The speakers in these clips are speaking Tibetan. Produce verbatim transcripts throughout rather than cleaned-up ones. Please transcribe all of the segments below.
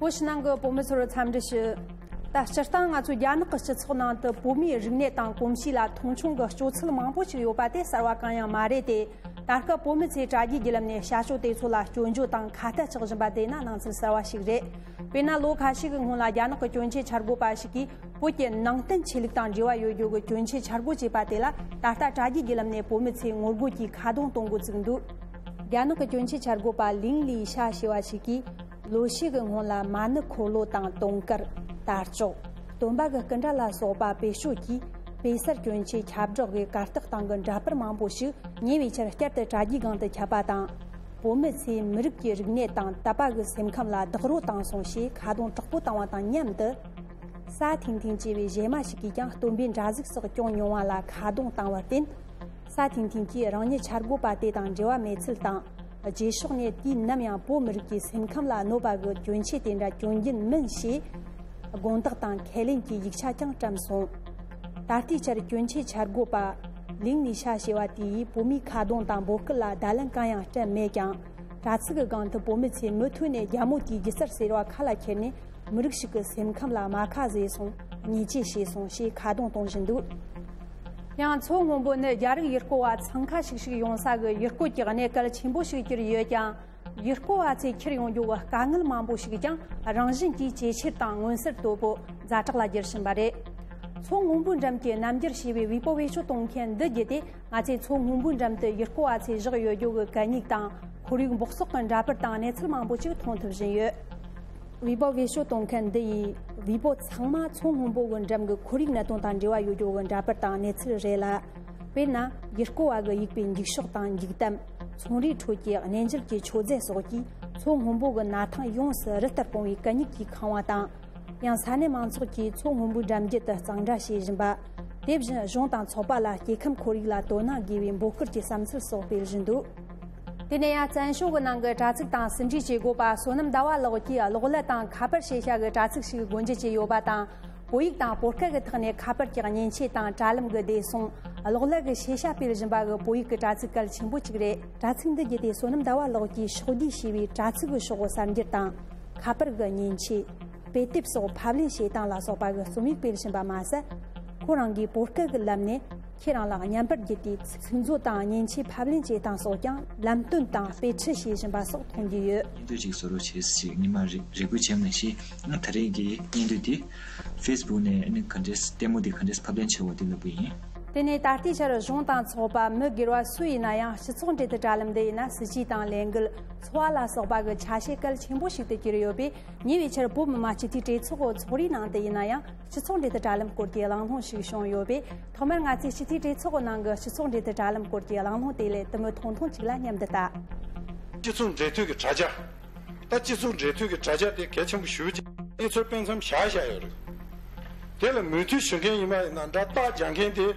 བོད་ཕྱི་ནང་གི་བོད་མི་ཚོར་འཚམས་འདྲི་ཞུ། ད་སྤྱིར་བཏང་ང་ཚོའི་རྒྱ་ནག་གི་སྤྱི་ཚོགས་ནང་དུ་བོད་མིའི་རིག་གནས་དང་གོམས་གཤིས་ལ་མཐོང་ཆུང་གི་སྤྱོད་ཚུལ་མང་པོ་ཞིག་ཡོད་པ་དེ་གསར་བ་གང་ཡང་མ་རེད་དེ། ད་སྐབས་བོད་མི་ཚོས་དྲ་རྒྱའི་བརྒྱུད་ལམ་ནས་བྱ་སྤྱོད་དེ་ཚོ་ལ་སྐྱོན་བརྗོད་དང་ཁ་གཏད་གཅོག་བཞིན་པ་དེ་ན་སྣང་ཚུལ་གསར་བ་ཞིག་རེད། དཔེར་ན། ལོ་ཁ་ཤས་ཀྱི་སྔོན་ལ་རྒྱ་ནག་གི་གྱོན་ཆས་འཆར་འགོད་པ་ཞིག་གིས་བོད་ཀྱི་ནང་བསྟན་ཆོས་ལུགས་དང་འབྲེལ་བ་ཡོད་རྒྱུ་གི་གྱོན་ཆས་འཆར་འགོད་བྱས་པ་དེ་ལ་ད་ལྟ་དྲ་རྒྱའི་བརྒྱུད་ལམ་ནས་བོད་མི་ཚོས་ངོ་རྒོལ་གྱིས་ཁ་རྡུང་གཏོང་འགོ་བཙུགས་འདུག་རྒྱ་ནག་གི་གྱོན་ཆས་འཆར་འགོད་པ་ལིང་ལི་ཤ་ཞེས་པ་ཞིག་གིས། ལོ་ཤས་ཀྱི་སྔོན་ལ་མ་ཎི་འཁོར་ལོ་དང་དུང་དཀར། དར་ལྕོག་སྟོན་པ་གི་སྐུ་འདྲ་ལ་སོགས་པ་བེད་སྤྱོད་ཀྱིས་དཔེ་གསར་གྱོན་ཆས་ཁྱབ་བསྒྲགས་ཀྱི་གར་སྟེགས་སྟེང་གི་འདྲ་པར་མང་པོ་ཞིག་ཉེ་བའི་ཆར་བསྐྱར་དུ་དྲ་རྒྱའི་སྒང་དུ་ཁྱབ་པ་དང་། བོད་མི་ཚོས་མི་རིགས་ཀྱི་རིག་གནས་དང་དད་པ་གི་སེམས་ཁམས་ལ་བདག་རོགས་བཏང་སོང་ཞེས་ཁ་རྡུང་དྲག་པོ་བཏང་བ་དང་མཉམ་དུ། ས་ཐིང་ཐིང་ཅེས་པའི་གཞས་མ་ཞིག་གིས་ཀྱང་སྟོན་པའི་འདྲ་གཟུགས་སོགས་བསྐྱོན་མྱོང་བ་ལ་ཁ་རྡུང་བཏང་བར་བརྟེན། ས་ཐིང་ཐིང་གིས་རང་ཉིད་འཆར་འགོད་པ་དེ་དང་འབྲེལ་བ་མེད་ཚུལ་དང་། རྗེས་ཕྱོགས་ནས་དུས་ནམ་ཡང་བོད་མི་རིགས་ཀྱི་སེམས་ཁམས་ལ་གནོད་པ་གི་གྱོན་ཆས་དེ་འདྲ་གྱོན་རྒྱུ་མིན་ཞེས། དགོངས་དག་དང་ཁས་ལེན་གྱི་ཡིག་ཆ་ཀྱང་བཀྲམ་སོང་། ད་ལྟའི་ཆར་གྱོན་ཆས་འཆར་འགོད་པ། ལིང་ལི་ཤ་ཞེས་པ་དེ་ཡིས་བོད་མིའི་ཁ་རྡུང་དང་འབོད་སྐུལ་ལ་བརྡ་ལན་གང་ཡང་སྤྲད་མེད་ཀྱང་། དྲ་ཚིགས་ཀྱི་སྒང་དུ་བོད་མི་ཚོས་མུ་མཐུད་ནས་རྒྱ་མོ་དེའི་སྒྱུ་རྩལ་ཟེར་བ་ཁ་ལ་ཁྱེར་ནས། མི་རིགས་ཤིག་གི་སེམས་ཁམས་ལ་རྨ་ཁ་བཟོས་སོང་། ཉེས་ཆད་བྱས་སོང་ཞེས་ཁ་རྡུང་གཏོང་བཞིན་འདུག་ཡང་མཚོ་སྔོན་པོ་ནི་རྒྱ་རིགས་ཡུལ་སྐོར་བ་འཚང་ཁ་ཤིག་ཤིག་ཡོང་ས་གི་ཡུལ་སྐོར་གྱི་གནས་གལ་ཆེན་པོ་ཞིག་གྱུར་ཡོད་ཀྱང་། ཡུལ་སྐོར་བ་ཚོས་ཁྱེར་ཡོང་རྒྱུ་གི་དཀའ་ངལ་མང་པོ་ཞིག་ཀྱང་རང་བཞིན་གྱིས་ཇེ་ཆེར་དང་མངོན་གསལ་དོད་པོ་ཛ་དྲག་ལ་འགྱུར་བཞིན་པ་རེད། མཚོ་སྔོན་པོའི་འགྲམ་གྱི་རྣམ་འགྱུར་ཞེས་པའི་བེ་པོ་བེ་ཤོ་གཏོང་མཁན་འདི་བརྒྱུད་དེ། ང་ཚོས་མཚོ་སྔོན་པོའི་འགྲམ་དུ་ཡུལ་སྐོར་བ་ཚོས་བཞག་ཡོད་རྒྱུ་གི་གད་སྙིགས་དང་ཁོར་ཡུག་འབག་བཙོག་གི་འདྲ་པར་དང་གནས་ཚུལ་མང་པོ་ཞིག་མཐོང་ཐུབ་བཞིན་ཡོད། བེ་པོ་བེ་ཤོ་གཏོང་མཁན་འདི་ཡིས་བེ་པོ་ཚང་མ་མཚོ་སྔོན་པོ་གི་འགྲམ་གྱི་ཁོར་ཡུག་གནད་དོན་དང་འབྲེལ་བ་ཡོད་རྒྱུ་གི་འདྲ་པར་དང་གནས་ཚུལ་རེད་ལ། དཔེར་ན། ཡུལ་སྐོར་བ་གི་ཡིག་པའི་འགྱིག་ཤོག་དང་འགྱིག་དམ། ཚོང་རའི་ཁྲོད་ཀྱི་གནས་འཇལ་གྱི་མཆོད་རྫས་སོགས་ཀྱིས་མཚོ་སྔོན་པོ་གི་ན་ཐང་ཡོངས་སུ་རི་ལྟར་སྤུངས་པའི་གད་སྙིགས་ཀྱིས་ཁེངས་པ་དང་། ཡང་ས་གནས་མང་ཚོགས་ཀྱིས་མཚོ་སྔོན་པོའི་འགྲམ་རྒྱུད་དུ་གཙང་སྦྲ་བྱེད་བཞིན་པ། དེ་བཞིན་གཞུང་དང་ཚོགས་པ་ལ་སྐྱེ་ཁམས་ཁོར་ཡུག་ལ་དོ་སྣང་དགོས་པའི་འབོད་སྐུལ་གྱི་བསམ་ཚུལ་སོགས་སྤེལ་བཞིན་འདུག་དེ་ནས་ཡང་བཙན་བྱོལ་གྱི་ནང་གི་དྲ་ཚིགས་དང་ཟིན་བྲིས་བྱེད་སྒོ་པ་བསོད་ནམས་ཟླ་བ་ལགས་ཀྱིས་གློག་ཀླད་དང་ཁ་པར་ཤེས་བྱ་གི་དྲ་ཚིགས་ཤིག་སྒོ་འབྱེད་བྱས་ཡོད་པ་དང་། བོད་ཡིག་དང་བོད་སྐད་ཀྱི་ཐོག་ནས་ཁ་པར་གྱི་མཉེན་ཆས་དང་དྲ་ལམ་གྱི་བདེ་སྲུང་། གློག་ཀླད་ཀྱི་ཤེས་བྱ་སྤེལ་བཞིན་པ་གི་བོད་ཡིག་གི་དྲ་ཚིགས་གལ་ཆེན་པོ་གཅིག་རེད། དྲ་ཚིགས་འདི་བརྒྱུད་དེ་བསོད་ནམས་ཟླ་བ་ལགས་ཀྱིས་ཕྱོགས་བསྡུས་བྱས་པའི་དྲ་ཚིགས་ཀྱི་ཤོག་གསར་འགྱུར་དང་། ཁ་པར་གྱི་མཉེན་ཆས། དཔེ་དེབ་སོགས་ཕབ་ལེན་བྱེད་སྟངས་ལ་སོགས་པ་གི་རྩོམ་ཡིག་སྤེལ་བཞིན་པ་མ་ཟད། ཁོ་རང་གིས་བོད་སྐད་ཀྱི་ལམ་ནས་ཁྱེད་རང་ལ་བརྙན་པར་བརྒྱུད་དེ་ཚིག་མཛོད་དང་མཉེན་ཆས་ཕབ་ལེན་བྱེད་སྟངས་སོགས་ཀྱང་ལམ་སྟོན་དང་དཔེ་ཁྲིད་བྱེད་བཞིན་པ་སོགས་མཐོང་རྒྱུ་ཡོད། སྙན་ཐོ་ཅིག་བཟོ་རོགས་བྱེད་ཅེས་ཉི་མ་རེ་རེ་སྐུལ་བྱས་ནས་ཤི། ང་ད་རེས་ཀྱི་སྙན་ཐོ་འདི་ཕེ་སི་བུག་ནས་ནི་ག་འདྲས་ལྟད་མོ་འདི་ག་འདྲས་ཕབ་ལེན་བྱས་པ་འདི་ལབ་པ་ཡིན། དེ་ནས་ད་ལྟའི་ཆར་གཞུང་དང་ཚོགས་པ་མི་སྒེར་བ་སུ་ཡིན་ན་ཡང་སྤྱི་ཚོགས་འབྲེལ་མཐུད་དྲ་ལམ་འདི་ཡིན་ན་སྲིད་ཇུས་དང་ལས་འགུལ་འཚོ་བ་ལ་སོགས་པ་གི་ཆ་ཤས་གལ་ཆེན་པོ་ཞིག་ཏུ་གྱུར་ཡོད་པས། ཉེ་བའི་ཆར་བོད་མི་མང་སྤྱི་འཐུས་གྲོས་ཚོགས་ཀྱི་ཚོགས་རའི་ནང་དུ་ཡིན་ན་ཡང་སྤྱི་ཚོགས་འབྲེལ་མཐུད་དྲ་ལམ་སྐོར་གྱི་གླེང་སློང་ཞིག་བྱུང་ཡོད་པས། ཐོག་མར་ང་ཚོས་སྤྱི་འཐུས་གྲོས་ཚོགས་ཀྱི་ནང་གི་སྤྱི་ཚོགས་འབྲེལ་མཐུད་དྲ་ལམ་སྐོར་གྱི་གླེང་སློང་དེ་ལས་དུ་མི་ཐུང་ཐུང་ཅིག་ལ་སྙན་དུ་ལྟ། སྤྱི་ཚོགས་འབྲེལ་མཐུད་ཀྱི་དྲ་རྒྱ། ད་སྤྱི་ཚོགས་འབྲེལ་མཐུད་ཀྱི་དྲ་རྒྱ་དེ་གལ་ཆེན་པོ་ཞེ་པོ་ཅིག་གནས་ཚུལ་སྤེལ་མཚམས་བཞག་བཞག་ཡོད་རེད། དེ་ལ་མོས་མཐུན་ཞུ་མཁན་ཡིན་པ་ཡིན་ན་འདྲ་རྟགས་རྒྱག་མཁན་དེ་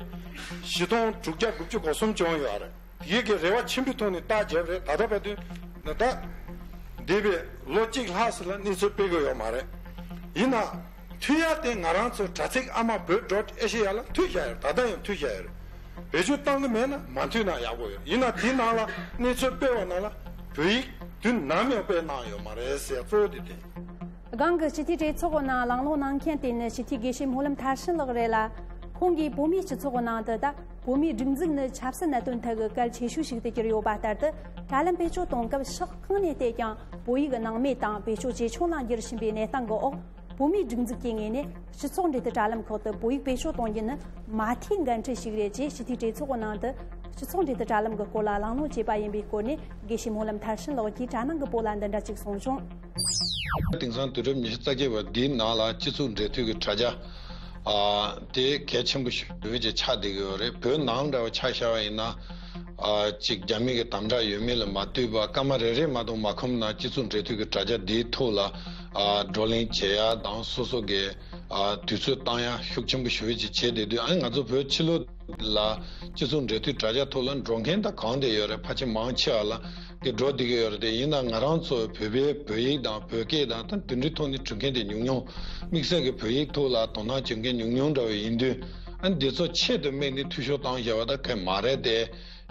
བཞི་སྟོང་དྲུག་བརྒྱ་དགུ་བཅུ་གོ་གསུམ་བྱུང་ཡོད་རེད། དེ་གའི་རེ་བ་ཆེན་པོའི་ཐོག་ནས་རྟགས་བརྒྱབ་རེད། ད་ལྟ་བར་དུ་ད་ལྟ་འདས་པའི་ལོ་གཅིག་ལྷག་ཙམ་ལ་གནས་ཚུལ་སྤེལ་དགོས་ཡོད་མ་རེད། ཡིན་ན། མཐུད་ཡ་དེ་ང་རང་ཚོ་དྲ་ཚིགས་ཨ་མ་བོད་ཌོཊ་ཨེ་ཤེ་ཡ་ལ་མཐུད་བཞག་ཡོད་རེད། ད་ལྟ་ཡང་མཐུད་བཞག་ཡོད་རེད། བེད་སྤྱོད་གཏང་གི་མེད་ན་མ་མཐུད་ན་ཡག་པོ་ཡོད། ཡིན་ན་དེའི་ནང་ལ་གནས་ཚུལ་སྤེལ་བ་ནང་ལ་བོད་ཡིག་དུས་ནམ་ཡང་སྤེལ་གནང་ཡོད་མ་རེད་ཟེར་གཙོ་བོ་དེ་དེ། སྒང་གི་སྤྱི་འཐུས་གྲོས་ཚོགས་ཀྱི་ནང་གླེང་སློང་གནང་མཁན་དེ་ནི་སྤྱི་འཐུས་དགེ་བཤེས་སྨོན་ལམ་མཐར་ཕྱིན་ལགས་རེད་ལ། ཁོང་གིས་བོད་མིའི་སྤྱི་ཚོགས་ཀྱི་ནང་དུ་ད་བོད་མིའི་སྒྲིག་འཛུགས་ནི་ཆབ་སྲིད་གནད་དོན་ཐད་ཀྱི་གལ་ཆེ་ཤོས་ཤིག་ཏུ་གྱུར་ཡོད་པ་ལྟར་དུ། དྲ་ལམ་བེད་སྤྱོད་གཏོང་སྐབས་ཕྱོགས་གང་ནས་བལྟས་ཀྱང་བོད་ཡིག་སྣང་མེད་དང་བེད་སྤྱོད་ཇེ་ཆུང་ལ་འགྱུར་བཞིན་པའི་གནས་སྟངས་ཀྱི་འོག་བོད་མིའི་སྒྲིག་འཛུགས་ཀྱི་ངོས་ནས་སྤྱི་ཚོགས་འབྲེལ་མཐུད་དྲ་ལམ་ཁག་ཏུ་བོད་ཡིག་བེད་སྤྱོད་གཏོང་རྒྱུ་ནི་མ་མཐའི་འགན་འཁྲི་ཞིག་རེད་ཅེས་སྤྱི་འཐུས་གྲོས་ཚོགས་ཀྱི་ནང་དུ་སྤྱི་ཚོགས་འབྲེལ་མཐུད་དྲ་ལམ་གྱི་སྐོར་ལ་གླེང་སློང་བྱས་པ་ཡིན་པའི་སྐོར་ནས་དགེ་བཤེས་སྨོན་ལམ་མཐར་ཕྱིན་ལགས་ཀྱིས་དྲ་ནང་གི་སྤོ་ལགས་འདི་འདྲ་ཅིག་གསུངས་བྱུང་། དེང་སང་དུས་རབས་ཉི་ཤུ་རྩ་བརྒྱད་པ་འདིའི་ནང་ལ་སྤྱི་ཚོགས་འབྲེལ་མཐུད་ཀྱི་དྲ་རྒྱ་ཨ་དེ་གལ་ཆེན་པོ་ཞིག་བོད་ཀྱི་ཆགས་བསྡད་ཀྱི་ཡོད་རེད། བོད་ནང་འདྲ་བ་ཆ་བཞག་པ་ཡིན་ན། ཨ་གཅིག་རྒྱ་མི་གི་དམ་དྲག་ཡོད་མེད་ལ་མ་ལྟོས་པར་སྐར་མ་རེ་རེ་མ་གཏོགས་མ་ཁོམ་ན་སྤྱི་ཚོགས་འབྲེལ་མཐུད་ཀྱི་དྲ་རྒྱ་འདིའི་ཐོག་ལ་ཨ་བགྲོ་གླེང་བྱེད་ཡ་དང་སོ་སོ་གི་ཨ་དུས་ཚོད་བཏང་ཡ་ཤུགས་ཆེན་པོ་ཞེ་པོ་ཅིག་བྱས་བསྡད་དུས། ཨ་ནི་ང་ཚོ་བོད་ཕྱི་ལོགས་ལ་སྤྱི་ཚོགས་འབྲེལ་མཐུད་དྲ་རྒྱ་ཐོག་ལ་འགྲོ་མཁན་ད་གང་དེ་ཡོད་རེད། ཕལ་ཆེར་མང་ཆེ་བ་ལ་གི་འགྲོ་བསྡད་ཀྱི་ཡོད་རེད། དེ་ཡིན་ན་ང་རང་ཚོ་བོད་པའི་བོད་ཡིག་དང་བོད་སྐད་དང་ད་དེ་འདྲའི་ཐོག་ནས་འབྲི་མཁན་དེ་ཉུང་ཉུང་། དམིགས་བསལ་གྱི་བོད་ཡིག་ཐོག་ལ་དོ་སྣང་བྱེད་མཁན་ཉུང་ཉུང་འདྲ་བ་ཡིན་དུས། ཨ་ནི་འདི་ཚོ་ཆེད་དུ་དམིགས་ནས་འཐུས་ཤོར་བཏང་བཞག་པ་ད་གལ་མ་རེད་དེ།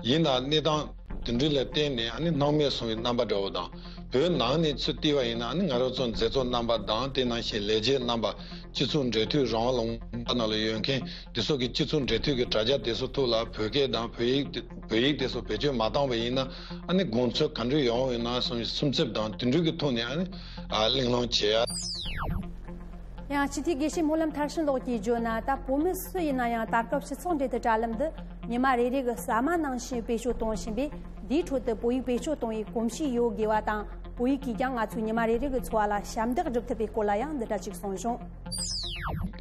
ཡིན་ན་གནས་སྟངས་དེ་འདྲ་ལ་བརྟེན་ནས་ཨ་ནི་སྣང་མེད་སོང་བའི་རྣམ་པ་འདྲ་བོ་དང་ བོད་ནང་ནས་ཚུར་བལྟས་པ་ཡིན་ན། ཨ་ནི་ང་རང་ཚོ་མཛད་གཙོ་རྣམ་པ་དང་། དེ་ནང་བཞིན་ལས་བྱེད་རྣམ་པ། སྤྱི་ཚོགས་འབྲེལ་མཐུད་རང་དབང་ལུང་པ་ནང་ལ་ཡོད་མཁན་དེ་ཚོ་གི་སྤྱི་ཚོགས་འབྲེལ་མཐུད་ཀྱི་དྲ་རྒྱ་དེ་ཚོ་ཐོག་ལ་བོད་སྐད་དང་བོད་ཡིག་དེ་བོད་ཡིག་དེ་ཚོ་བེད་སྤྱོད་མ་བཏང་བ་ཡིན་ན། ཨ་ནི་དགོངས་ཚུལ་ག་འདྲ་ཡོང་ཡོད་ན་བསམ་སེམས་འཚབ་དང་དེ་འདྲ་གི་ཐོག་ནས། ཨ་ནི་ཨ་གླེང་སློང་བྱེད་ཡ། ཡང་སྤྱི་འཐུས་དགེ་བཤེས་སྨོན་ལམ་མཐར་ཕྱིན་ལགས་ཀྱིས་བརྗོད་ན། ད་བོད་མི་སུ་ཡིན་ན་ཡང་ད་སྐབས་སྤྱི་ཚོགས་འབྲེལ་མཐུད་དྲ་ལམ་འདི་ཉི་མ་རེ་རེ་གི་ཟ་མ་ནང་བཞིན་བེད་སྤྱོད་གཏོང་བཞིན་པས། འདིའི་ཁྲོད་དུ་བོད་ཡིག་བེད་སྤྱོད་གཏོང་བའི་གོམས་གཤིས་ཡོད་དགོས་པ་དང་། བོད་ཡིག་གིས་ཀྱང་ང་ཚོའི་ཉི་མ་རེ་རེ་གི་འཚོ་བ་ལ་ཞབས་འདེགས་སྒྲུབ་ཐུབ་པའི་སྐོར་ལ་ཡང་འདི་འདྲ་ཅིག་གསུངས་བྱུང་།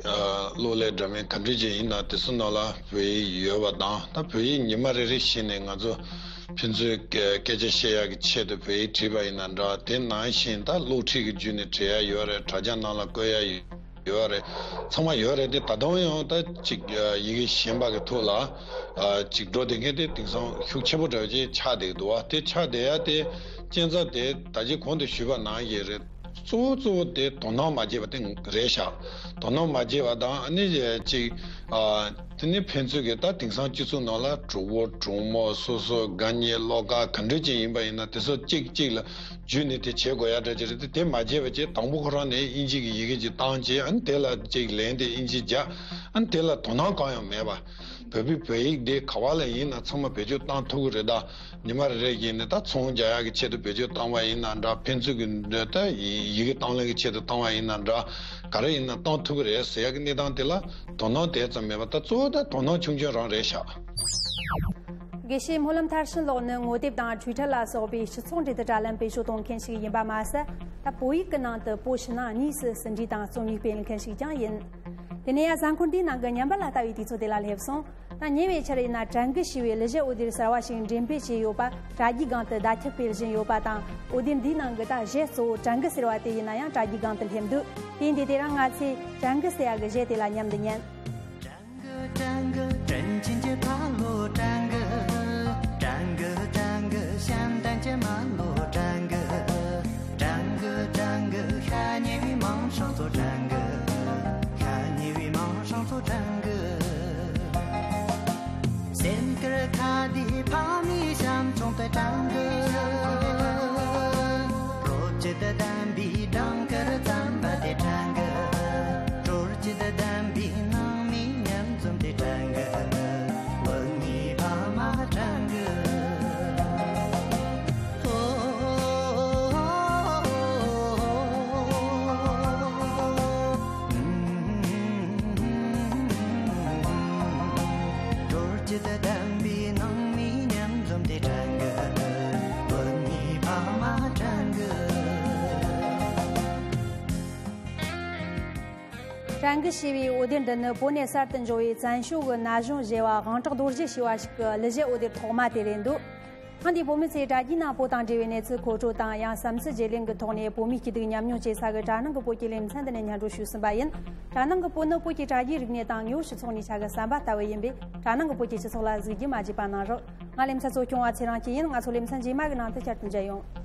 ཨ། གློག་ཀླད་འདྲ་མིན་ག་འདྲ་ཅིག་ཡིན་ན་དེ་ཚོ་ནང་ལ་བོད་ཡིག་ཡོད་པ་དང་། ད་བོད་ཡིག་ཉི་མ་རེ་རེ་བཞིན་ནས་ང་ཚོ་ཕན་ཚུན་སྐད་སྐད་ཆ་བཤད་ཡག་གི་ཆེད་དུ་བོད་ཡིག་བྲིས་པ་ཡིན་ན་འདྲ། དེ་ནང་བཞིན་ད་གློག་ཁྲིད་ཀྱི་བརྒྱུད་ནས་བྲིས་ཡག་ཡོད་རེད། དྲ་རྒྱ་ནང་ལ་བཀོད་ཡག་ཡོད་རེད། ཚང་མ་ཡོད་རེད། དེ་ད་དུང་ཡང་ད་ཅིག་ཡི་གེ་གཞན་པ་གི་ཐོག་ལ་ཨ་ཅིག་འགྲོ་བསྡད་མཁན་དེ་དེང་སང་ཤུགས་ཆེན་པོ་འདྲ་བོ་ཅིག་ཆགས་བསྡད་འདུག་བ། དེ་ཆགས་བསྡད་ཡ་དེ་རྐྱེན་རྩ་དེ་ད་ཅི་གོང་དུ་ཞུས་པ་ནང་བཞིན་རེད། གཙོ་བོ་གཙོ་བོ་དེ་དོ་སྣང་མ་བྱས་པ་དེ་རེད་ཤག་དོ་སྣང་མ་བྱས་པ་དང་། ཨ་ནི་ཅིག་ཨ་དེ་ནི་ཕན་ཚུན་གྱི་ད་དེང་སང་སྤྱི་ཚོགས་ནང་ལ་གྲོགས་པོ་གྲོགས་མོ་སོ་སོ་དགའ་ཉེ་བློ་དགའ་ག་འདྲ་ཅིག་ཡིན་པ་ཡིན་ན་དེ་ཚོ་གཅིག་གཅིག་ལ་བརྒྱུད་ནས་དེ་བྱེད་དགོས་ཡ་འདྲ་ཅིག་རེད་དེ། དེ་མ་བྱས་པ་བྱས་དང་པོ་ཁོ་རང་ནས་དབྱིན་ཇི་གི་ཡི་གེ་ཅིག་བཏང་བྱས། ཨ་ནི་དེ་ལ་ཅིག་ལན་དེ་དབྱིན་ཇི་རྒྱག་ཨ་ནི་དེ་ལ་དོ་སྣང་གང་ཡང་མེད་པ། བོད་པའི་བོད་ཡིག་དེ་ག་བ་ལ་ཡིན་ན་ཚང་མ་བེད་སྤྱོད་བཏང་ཐུབ་ཀྱི་རེད་ད། ཉི་མ་རེ་རེ་བཞིན་ནས་ད་ཚོང་རྒྱག་ཡག་གི་ཆེད་དུ་བེད་སྤྱོད་བཏང་བ་ཡིན་ན་འདྲ། ཕན་ཚུན་གྱི་ད་ཡི་གེ་བཏང་ལེན་གྱི་ཆེད་དུ་བཏང་བ་ཡིན་ན་འདྲ། ག་རེ་ཡིན་ན་བཏང་ཐུབ་ཀྱི་རེད་ཟེར་ཡག་གི་གནས་སྟངས་དེ་ལ་དོ་སྣང་དེ་ཙམ་མེད་པ། ད་གཙོ་བོ་ད་དོ་སྣང་ཆུང་ཆུང་རང་རེད་ཤག་དགེ་བཤེས་སྨོན་ལམ་མཐར་ཕྱིན་ལགས་ནི་ངོ་དེབ་དང་ཊུའི་ཊར་ལ་སོགས་པའི་སྤྱི་ཚོགས་འབྲེལ་མཐུད་དྲ་ལམ་བེད་སྤྱོད་གཏོང་མཁན་ཞིག་ཡིན་པ་མ་ཟད། ད་བོད་ཡིག་གི་ནང་དུ་བོད་ཕྱི་ནང་གཉིས་སུ་ཟིན་བྲིས་དང་རྩོམ་ཡིག་སྤེལ་མཁན་ཞིག་ཀྱང་ཡིན། དེ་ནས་ཡང་གཟའ་འཁོར་འདིའི་ནང་གི་ཉམས་པ་ལ་ལྟ་བའི་དུས་ཚོད་དེ་ལ་སླེབས་སོང་། ད་ཉེ་བའི་ཆར་ཡིན་ན་དྲན་གི་ཞེས་པའི་གླུ་གཞས་འོད་སྡེར་གསར་བ་ཞིག་འགྲེམས་སྤེལ་བྱས་ཡོད་པ། དྲ་རྒྱའི་སྒང་དུ་བརྡ་ཁྱབ་སྤེལ་བཞིན་ཡོད་པ་དང་། འོད་སྡེར་འདིའི་ནང་གི་ད་གཞས་གཙོ་བོ་དྲན་གི་ཟེར་བ་དེ་ཡིན་ན་ཡང་དྲ་རྒྱའི་སྒང་དུ་སླེབས་འདུག་དེ་ཡིན་དུས་དེ་རིང་ང་ཚོས་དྲན་གི་ཟེར་ཡ་གི་གཞས་དེ་ལ་མཉམ་དུ་ཉན། དྲན་གི་དྲན་གི་དྲན་ཆེན་གྱི་ཕ་ལོ་དྲན་གི། དྲན་གི་དྲན་གི་བྱམས་ལྡན་གྱི་མ་ལོ་དྲན་གི། དྲན་གི་དྲན་གི་ཤ་ཉེ་བའི་མིང་སྲིང་ཚོ་དྲན་གི། ཤ་ཉེ་བའི་མིང་སྲིང་ཚོ་དྲན་གི། སེམས་ཁར་ཁ་བདེའི་ཕ་མའི་བྱམས་སྐྱོང་དེ་དྲན་གི། རོ་བཅུད་དུ་ལྡན་པའི་སྦྲང་དཀར་རྩམ་པ་དེ་དྲན་གི། དྲོ་བཅུད་དུ་ལྡན་པའི་ནང་མིའི་མཉམ་འཛོམས་དེ་དྲན་གི། བུ་གཉིས་ཕ་མ་དྲན་གི། དྲོ་བཅུད་དུ་ལྡན་པའི་ནང་མིའི་མཉམ་འཛོམས་དེ་དྲན་གི། བུ་གཉིས་ཕ་མ་དྲན་གི། དྲན་གི་ཞེས་པའི་འོད་སྡེར་འདི་ནི་བོད་ནས་གསར་དུ་འབྱོར་བའི་བཙན་བྱོལ་གྱི་ན་གཞོན་གཞས་པ་དབང་གྲགས་རྡོ་རྗེ་ཞེས་པ་ཞིག་གི་གླུ་གཞས་འོད་སྡེར་ཐོག་མ་དེ་རེད་འདུག་ཐེངས་འདིའི་བོད་མི་ཚོས་དྲ་རྒྱའི་ནང་བོད་དང་འབྲེལ་བའི་གནས་ཚུལ་མཁོ་སྤྲོད་དང་། ཡང་བསམ་ཚུལ་བརྗེ་ལེན་གྱི་ཐོག་ནས་བོད་མིའི་སྐྱིད་སྡུག་མཉམ་མྱོང་བྱེད་ས་གི་དྲ་སྣང་གི་པོ་སྐྱེད་ལེ་ཚན་འདི་ནས་སྙན་སྒྲོན་ཞུས་ཟིན་པ་ཡིན། དྲ་སྣང་གི་པོ་ནི་བོད་ཀྱི་དྲ་རྒྱའི་རིག་གནས་དང་དངོས་ཡོད་སྤྱི་ཚོགས་གནས་ཆ་གི་གསར་པ་ལྟ་བུ་ཡིན་པས། དྲ་སྣང་གི་པོ་སྐྱེད་སྤྱི་ཚོགས་ལ་གཟིགས་རྒྱུ་མ་བརྗེད་པ་གནང་རོགས། ང་ལེ་ཚན་གཙོ་སྐྱོང་བ་ཚེ་རིང་སྐྱིད་ཡིན། ང་ཚོ་ལེ་ཚན་རྗེས་མ་གི་ནང་དུ་བསྐྱར་དུ་མཇལ་ཡོང་།